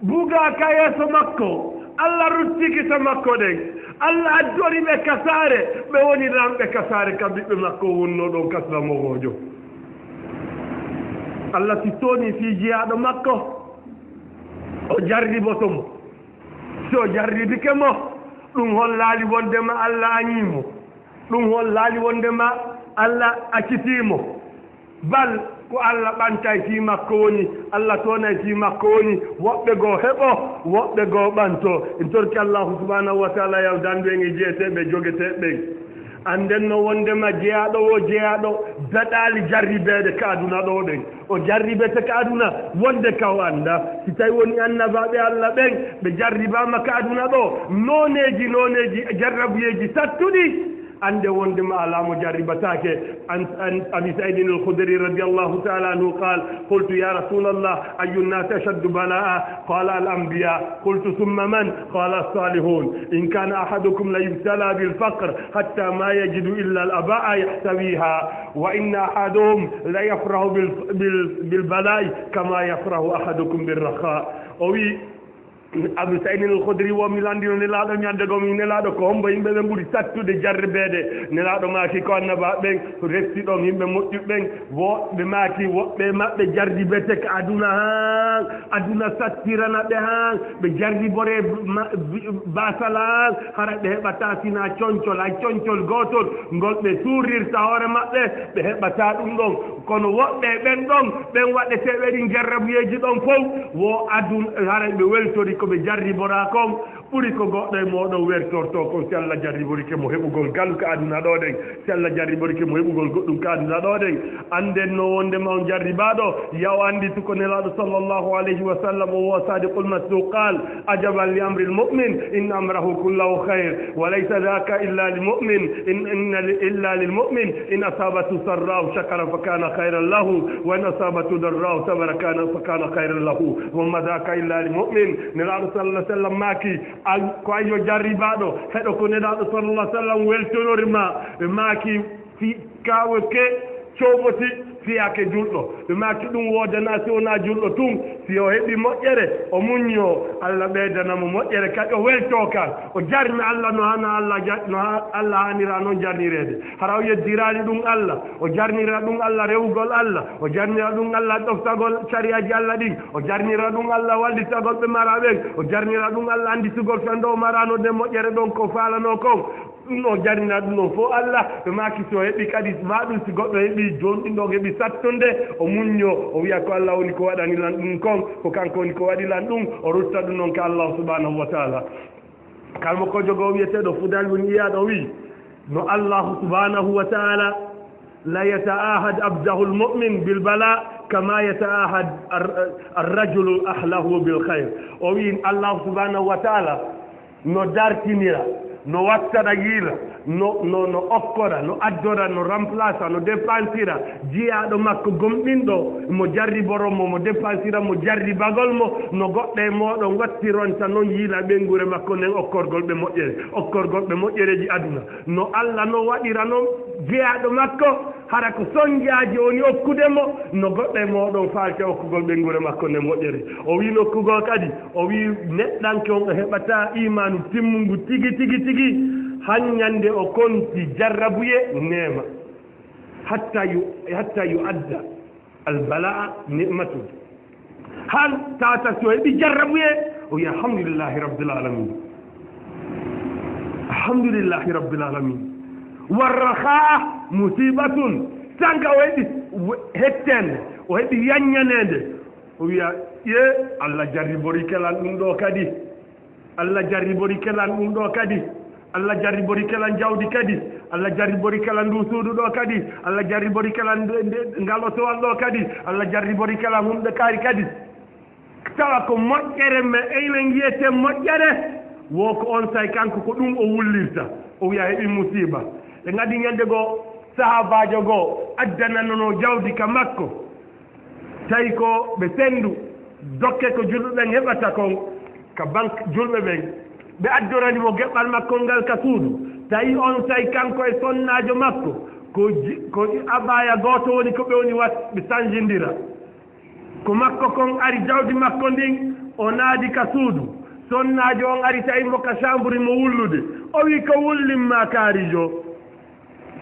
bugaa ka yeeso makko. Alla rutti gite makko ɗen. Alla addori ɓe ka saare, ɓe woni lanɓe ka saare ka ɓiɓɓe makko wonnoo ɗon ka sila mowoojo. Alla si toonii fii jiyaaɗo makko, o jarriboto mo. Si o jarribike mo, ɗum hollaali wondema Alla añii mo. Ɗum hollaali wondema Alla accitii mo. Bal ko Alla ɓantay fii makko woni, Alla toonay fii makko woni, woɓɓe goo heɓo, woɓɓe goo ɓanto. En torki Allaahu subhaanahu wa taala yaw dandu en e jeeteeɓe jogeteeɓe ɓen. Annden no wondema jeyaaɗo wo jeyaaɗo daɗaali jarribeede ka aduna ɗo ɗen. O jarribete ka aduna wonde ka o annda. Si tawi woni annabaaɓe Alla ɓen, ɓe jarribaama ka aduna ɗo, nooneeji, nooneeji jarrabuyeeji sattuɗi. Annde wondema alaa mo jarribataake. An, an Abi Saïdin al-Khudri radiyallahu ta'ala anhu qal, qultu ya Rasulallah, ayyu nnasi ashaddu bala'a? Qala al-anbiya. Qultu thumma man? Qala as-salihun. In kana ahadukum la yubtala bil faqr hatta ma yajidu illa al-aba'a yahtawiha. Wa inna ahadahum la yafrahu bil, bil, bil bala'i kama yafrahu ahadukum bir raha. O wi, Abu Saïdin al-Khudri wo mi landino Nelaaɗo, ñande goo mi Nelaaɗo, ko hombo yimɓe ɓen ɓuri sattude jarribeede? Nelaaɗo maaki ko annabaaɓe ɓen, refti ɗon yimɓe moƴƴuɓe ɓen, woɓɓe maaki, woɓɓe maɓɓe jarribete ka aduna haan, aduna sattirana ɓe haan, ɓe jarribore ma-, bi-, basal haan, hara ɓe heɓata sina concol, hay concol gootol, ngol ɓe suurirta hoore maɓɓe, ɓe heɓata ɗum ɗon. Kono woɓɓe ɓen ɗon, ɓen waɗeteeɓe ɗin jarrabuyeeji ɗon fow, wo adun-, haray ɓe weltori ko ɓe jarriboraa kon, ɓuri ko goɗɗo e mooɗon wertortoo kon, si Alla jarriborike mo heɓugol ngalu ka aduna ɗo ɗen, si Alla jarriborike mo heɓugol goɗɗum ka aduna ɗo ɗen. Annden no wondema on jarribaaɗo, ya o annditu ko Nelaaɗo sallallahu alayhi wa sallam, o wo sadiqul masduq, qal, ajaban li amril mu'min, in amrahu kullahu khayr, wa laysa dhaka illa lil mu'min, in, inna li, illa lil mu'min, in asabathu sarra'u shakara fa kana khayran lahu, wa in asabathu darra'u sabara kana, fa kana khayran lahu, wa ma dhaka illa lil mu'min. Nelaaɗo sallallahu alayhi wa sallam maaki, ay, ko ayyo jarribaaɗo, heɗo ko Nelaaɗo sallallahu alayhi wa sallam weltonori ma, ɓe maaki, fi, kawe ke, coɓoti, fiyaake julɗo. Ɓe maaki ɗum woodana si wonaa julɗo tun, si o heɓi moƴƴere, o muññoo, Alla ɓeydana mo moƴƴere, kadi o weltoo kan. O jarni Alla no hana Alla ja-, no ha-, Alla haanira noon jarnireede. Hara o yeddiraani ɗum Alla, o jarnira ɗum Alla rewugol Alla, o jarnira ɗum Alla ɗoftagol sariyaaji Alla ɗin, o jarnira ɗum Alla wallitagol ɓe mara ɓen, o jarnira ɗum Alla annditugol fendo o maraano nde moƴƴere ɗon ko faalanoo kon. Ɗum o jarnira ɗum ɗon fof Alla, ɓe maaki si o heɓi kadi ma ɗum si goɗɗo heɓi jooni ɗum ɗon heɓi sattunde, o muññoo, o wiya ko Alla woni ko waɗani lan ɗum kon, ko kanko woni ko waɗi lan ɗum, o rutta ɗum ɗon ka Alla subhanahu wa taala. Kalmo ko jogo wiyeteeɗo Fudayl bun Iyaad o wi, no Allahu subhanahu wa taala la yataahad abdahul mu'min bil bala kama yataahad ar-, ar-rajulu ahlahu bil khayr. O wi Allahu subhanahu wa taala no dartinira, no wattana yiila, no, no, no okkora, no addora, no remplaça, no dépensira jiyaaɗo makko gomɗinɗo, mo jarriboro mo, mo dépensira mo jarribagol mo, no goɗɗo e mooɗon wattironta non yiila ɓeynguure makko nden okkorgol ɓe moƴƴere, okkorgol ɓe moƴƴereeji aduna. No Alla no waɗira non jiyaaɗo makko, hara ko sonjaaji woni okkude mo, no goɗɗo e mooɗon faalta okkugol ɓeynguure makko nden moƴƴere. O wi nokkugol kadi, o wi neɗɗanke on o heɓata imaanu timmungu tigi, tigi, tigi, han ñande o konti jarrabuye neema. Hatta yu-, hatta yu adda al bala'a ni'matun. Han tata si o heɓi jarrabuye, o wi alhamdulillahi rabbil alamin. Alhamdulillahi rabbil alamin. Warraha musibatun. Sanga o heɓi we-, hettende, o heɓi yanñanede. O wiya, ye, Alla jarribori kelan ɗum ɗo kadi. Alla jarribori kelan ɗum ɗo kadi. Alla jarribori kelan jawdi kadi. Alla jarribori kelan ndu suudu ɗo kadi. Alla jarribori kelan nde, nde, ngal otowal ɗo kadi. Alla jarribori kelan humɓe kaari kadi. Tawa ko moƴƴere me eyna ngiyete moƴƴere. Wo ko on say kanko ko ɗum o wullirta. O wiya heɓi musiba. Ɓe ngadi ñande goo sahaabaajo goo addananono jawdi ka makko. Tawi ko ɓe senndu dokke ko julɓe ɓen heɓata kon ka banque julɓe ɓen. Ɓe addorani mo geɓɓal makkol ngal ka suudu. Tawi on say kanko e sonnaajo makko ko ji-, ko abaya gooto woni ko ɓe woni wat-, ɓe sanjindira. Ko makko kon ari jawdi makko ndin, o naadi ka suudu. Sonnaajo on ari tawi mo ka chambre mo wullude. O wi ko wullimma kaarijo.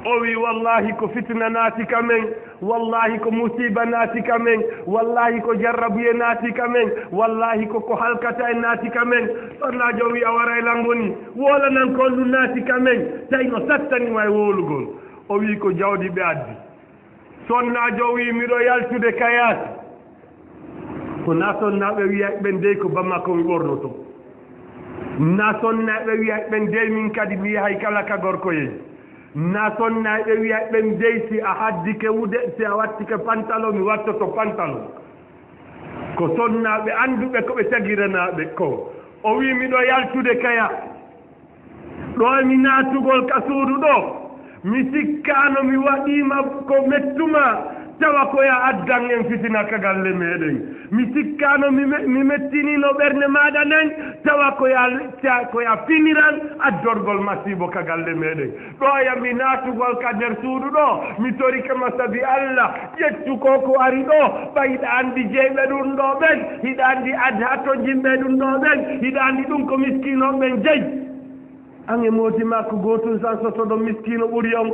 O wi, wallahi ko fitina naati ka men, wallahi ko musiba naati ka men, wallahi ko jarrabuye naati ka men, wallahi ko ko halkata en naati ka men. Sonnaajo wi, a waray lan woni, wolanan ko on ɗum naati ka men, tawi no sattanima e wolugol. O wi, ko jawdi ɓe addi. Sonnaajo wi, miɗo yaltude ka yaasi. Ko na sonnaaɓe wiya ɓen dey ko Bamako mi ɓornoto. Na sonnaaɓe wiya ɓen dey min kadi mi yahay kala ka gorko yehi. Na sonnayɓe wiya ɓen dey, si a haddike wude, si a wattike pantalon, mi wattoto pantalon. Ko sonnaaɓe annduɓe ko ɓe tagiranaaɓe ko. O wi'i, "Miɗo yaltude kaya. Ɗo e mi naatugol ka suudu ɗo. Mi sikkaano mi waɗiima ko mettuma, tawa ko ya addan en fitina ka galle meɗen. Mi sikkaano mi me-, mi mettiniino ɓernde maaɗa nden, tawa ko ya, ta-, ko ya finiran addorgol masiibo ka galle meɗen. Ɗo e mi naatugol ka nder suudu ɗo, mi torike ma sabi Allah, ƴettu ko ko ari ɗo, ɓay hiɗa anndi jeyɓe ɗum ɗo ɓen, hiɗa anndi ad-, hattonjinɓe ɗum ɗo ɓen, hiɗa anndi ɗum ko miskiino ɓen jeyi. An e moodi ma ko gootun san sotoɗon miskiino ɓuri on.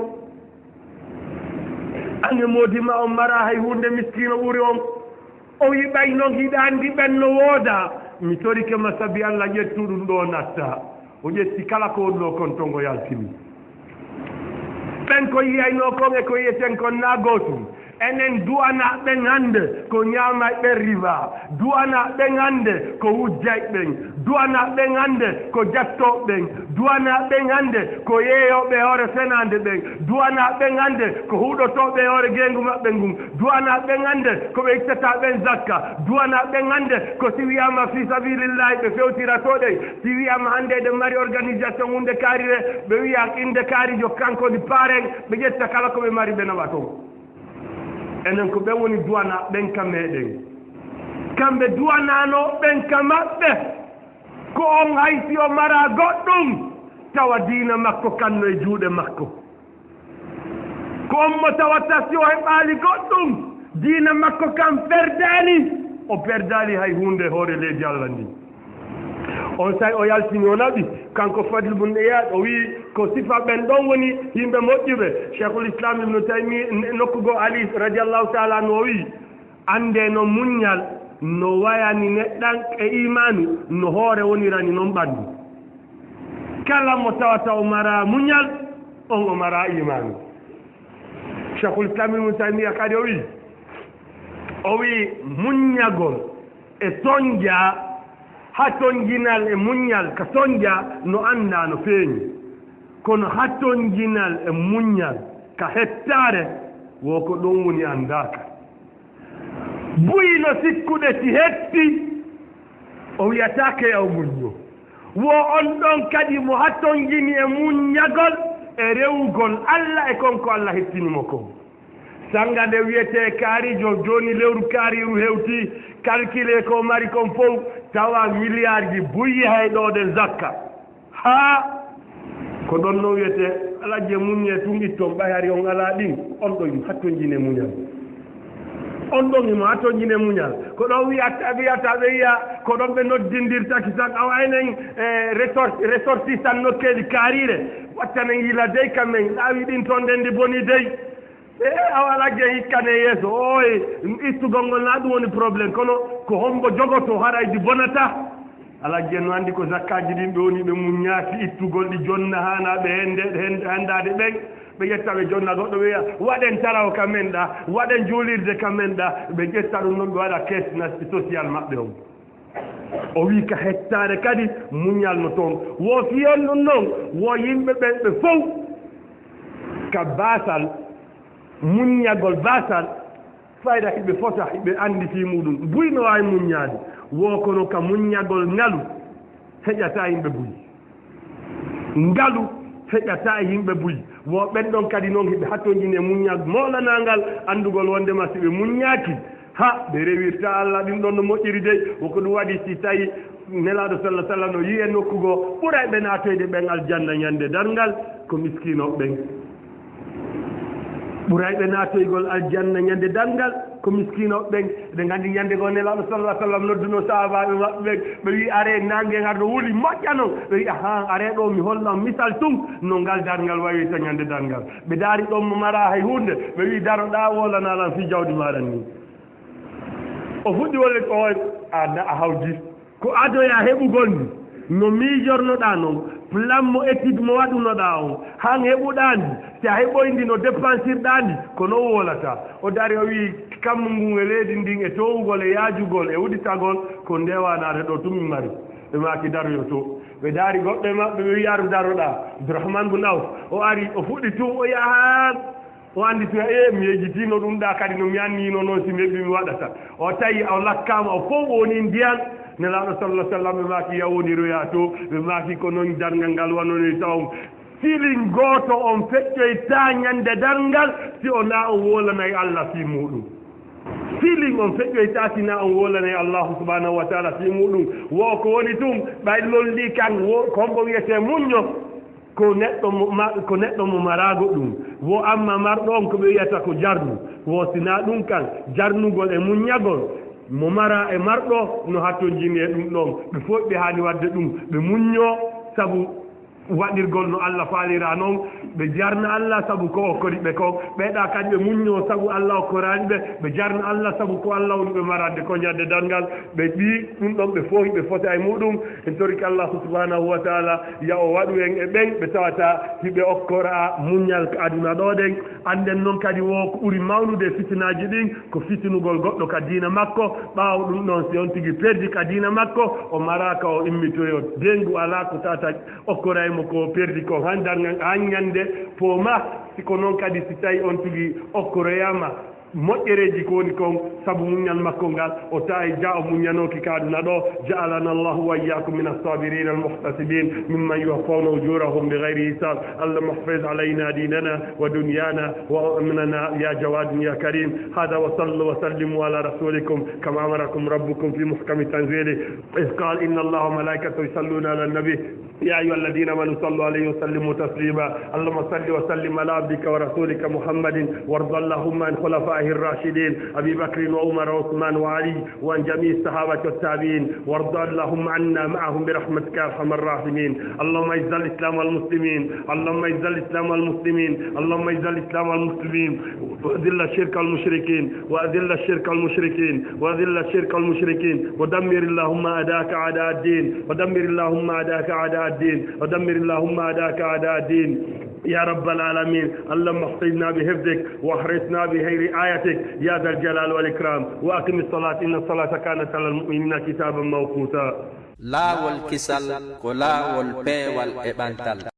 An e moodi ma on mara hay huunde miskiino ɓuri on." O wi'i, "Ɓay non hiɗa anndi ɓen no wooda, mi torike ma sabi Allah ƴettu ɗum ɗo natta." O ƴetti kala ko wonno kon ton o yaltini. Ɓen ko yi'ayno kon e ko yi'eten kon na gootum. Enen du'ana ɓen hannde ko ñaamay ɓen riba. Du'ana ɓen hannde ko wujjay ɓen. Du'ana ɓen hannde ko jattooɓe ɓen. Du'ana ɓen hannde ko yeeyooɓe hoore fenaande ɓen. Du'ana ɓen hannde ko huɗotooɓe hoore geengu maɓɓe ngun. Du'ana ɓen hannde ko ɓe ittata ɓen zakka. Du'ana ɓen hannde ko si wi'aama fi sabilillahi ɓe fewtirato ɗen. Si wi'aama hannde eɗen mari organisation hunde kaarire, ɓe wi'a innde kaarijo kanko ni paaren, ɓe ƴetta kala ko ɓe mari ɓe naɓa ton. Enen ko ɓen woni du'ana ɓen ka meɗen. Kamɓe du'anano ɓen ka maɓɓe. Ko on hay si o mara goɗɗum, tawa diina makko kan no e juuɗe makko. Ko on mo tawata si o heɓaali goɗɗum, diina makko kan perdaali, o perdaali hay huunde hoore leydi Allah ndi. On say o yaltini, o naɓi, kanko Fadl bun Iyad, o wi'i, ko sifa ɓen ɗon woni yimɓe moƴƴuɓe. Cheikhul Islam Ibnu Taymi, nokku goo Ali radiyallahu taala anhu o wi'i, annde no muññal no wayani neɗɗan e imaanu, no hoore wonirani non ɓanndu. Kala mo tawata o mara muñal, on o mara imaanu. Cheikhul Islam Ibnu Taymiya kadi o wi'i, o wi'i, muññagol e sonja, hatonjinal e muññal ka sonja no anndaa no feeñi. Kono hatonjinal e muññal ka hettaare, wo ko ɗon woni anndaaka. Buy no sikkude si hetti, o wi'ataake yaw muñño. Wo on ɗon kadi mo hatonjini e muññagol e rewugol Alla e kon ko Alla hettini mo kon. Sanga nde wi'etee kaarijo, jooni lewru kaariiru hewtii, calculer ko mari kon fow, tawa miliyaarji buy hay ɗo ɗen zakka. Haa ko ɗon no wiyetee, Alhaji, muññee tun itton, ɓay hari on alaa ɗin, on ɗon himo hattonjine muñal. On ɗon himo hattonjine muñal. Ko ɗon wiyata, wiyata ɓe wiya, ko ɗon ɓe noddindirta ki tan, awa enen, eh, resort-, ressortissant nokkeeli kaariire, wattanen yila dey ka men, ɗaawi ɗin ton nden ndi boni dey. E, awa Alhaji, en hikkanee yeeso. Ooy, ittugol ngol na ɗum woni problème, kono ko hombo jogotoo haray ɗi bonata? Alhaji, en no anndi ko zakkaaji ɗin ɓe woni ɓe muññaaki ittugol ɗi jonna haana ɓe hende-, hende-, hendaade ɓen, ɓe ƴetta ɓe jonna goɗɗo, ɓe wi'a, "Waɗen taraw ka men ɗa, waɗen juulirde ka men ɗa." Ɓe ƴetta ɗum non ɓe waɗa caisse na-, sociale maɓɓe on. O wi'i ka hettaare kadi muñal no toon. Wo fii on ɗum noon, wo yimɓe ɓen ɓe fow ka baasal, muññagol baasal, fayda hiɓe fota, hiɓe anndi fii muuɗum. Buy no waawi muññaade, wo kono ka muññagol ngalu heƴataa yimɓe buy. Ngalu feƴataa e yimɓe buy. Wo ɓen ɗon kadi non hiɓe hattonjini e muññal moolanangal, anndugol wondema si ɓe muññaaki, ha ɓe rewirta Allah. Ɗin ɗon no moƴƴiri dey. Wo ko ɗum waɗi si tawi Nelaaɗo sallallahu alaihi wasallam no yi'e nokku goo, ɓurayɓe naatoyde ɓen aljanna ñande darngal ko miskiinooɓe ɓen. Ɓurayɓe naatoygol aljanna ñande darngal ko miskiinooɓe ɓen. Eɗen nganndi ñande goo Nelaaɗo sallallahu alaihi wasallam nodduno sahaabaaɓe maɓɓe ɓen, ɓe wi'i, "Aree, naange ngal no wuli moƴƴa non." Ɓe wi'i, "Ahaa, aree ɗoo mi holla on misal tun no ngal darngal wayrita ñande darngal." Ɓe ndaari ɗon mo maraa hay huunde, ɓe wi'i, "Daroɗaa, woolanaa lan fii jawdi maaɗa ndin." O fuɗɗi wallitde, o, a, na, a hawji. Ko adoyaa heɓugol ndi, no miijornoɗaa non, plan mo, étude mo waɗunoɗaa on, han heɓuɗaa ndi, si a heɓoyi ndi, no dépensirɗaa ndi, ko non wowlata. O dari, o wi'i, "Kammu ngun e leydi ndin e toowugol e yaajugol e uditagol, ko ndewaanaare ɗoo tun min mari." Ɓe maaki, "Daroyo to." Ɓe daari goɗɗo e maɓɓe, ɓe wi'i, "Ar daroɗaa." Abdurrahman bun Auf, o ari, o fuɗɗi tun, o yahan. O anndi tun, "E, mi yejjitiino ɗum ɗa kadi no mi anniyino noon, si mi heɓi mi waɗata." O tawi o lakkaama, o fow o woni ndiyan. Nelaaɗo sallallahu alaihi wasallam ɓe maaki, "Ya woniroya to?" Ɓe maaki, "Ko noon darngal ngal wanonoyta on." Silin gooto on feƴƴoytaa ñande darngal si wonaa on woolanay Allah fii muuɗum. Silin on feƴƴoytaa si wonaa on woolanay Allahu subhanahu wa ta'ala fii muuɗum. Wo ko woni tun, ɓay lolli kan, wo ko hombo wi'etee muñño, ko neɗɗo mo ma-, ko neɗɗo mo maraago ɗum. Wo amma marɗo on ko ɓe wi'ata ko jarnu. Wo si wonaa ɗum kan, jarnugol e muññagol, mo maraa e marɗo no hattonjini e ɗum ɗon. Ɓe fow ɓe haani waɗde ɗum, ɓe muññoo sabu waɗirgol no Allah faalira noon, ɓe jarna Allah sabu ko okkori ɓe kon, ɓe ɗa kadi ɓe muññoo sabu Allah okkoraani ɓe, ɓe jarna Allah sabu ko Allah woni ɓe marande ko ñande darngal, ɓe ɗi ɗum ɗon ɓe fow ɓe fota e muuɗum. En torike Allah subhanahu wa ta'ala, ya o waɗu en e ɓen ɓe tawata hiɓe okkora muññal ka aduna ɗo ɗen. Annden noon kadi wo ko ɓuri mawnude e fitinaaji ɗin, ko fitinugol goɗɗo ka diina makko, ɓaawo ɗum ɗon si on tigi perdi ka diina makko, o maraaka o immitoyo, dengu alaa ko tata okkoray mo ko perdi ko han darngal, han ñande pooma, si ko noon kadi si tawi on tigi okkoroyaama moƴƴereeji ko woni kon sabu muññal makko ngal, o tawi ja o muññanooki ka aduna ɗo. جعلنا الله وإياكم من الصابرين المحتسبين ممن يوفون أجورهم بغير حساب. اللهم احفظ علينا ديننا ودنيانا وأمننا يا جواد يا كريم. هذا وصلوا وسلموا على رسولكم كما أمركم ربكم في محكم تنزيله، إذ قال: "إن الله وملائكته يصلون على النبي، يا أيها الذين آمنوا صلوا عليه وسلموا تسليما." اللهم صل وسلم على عبدك ورسولك محمد، وارض اللهم عن خلفائه الراشدين أبي بكر وعمر وعثمان وعلي، وعن جميع الصحابة والتابعين، وارض اللهم عنا معهم برحمتك يا أرحم الراحمين. اللهم أعز الإسلام والمسلمين، اللهم أعز الإسلام والمسلمين، اللهم أعز الإسلام والمسلمين، وأذل الشرك والمشركين، وأذل الشرك والمشركين، وأذل الشرك والمشركين، ودمر اللهم أعداءك أعداء الدين، ودمر اللهم أعداءك أعداء الدين، ودمر اللهم أعداءك أعداء الدين. يا رب العالمين، اللهم احفظنا بحفظك، واحرسنا برعايتك، يا ذا الجلال والإكرام. وأقم الصلاة، إن الصلاة كانت على المؤمنين كتابا موقوتا. Laawol kisal ko laawol peewal e ɓantal.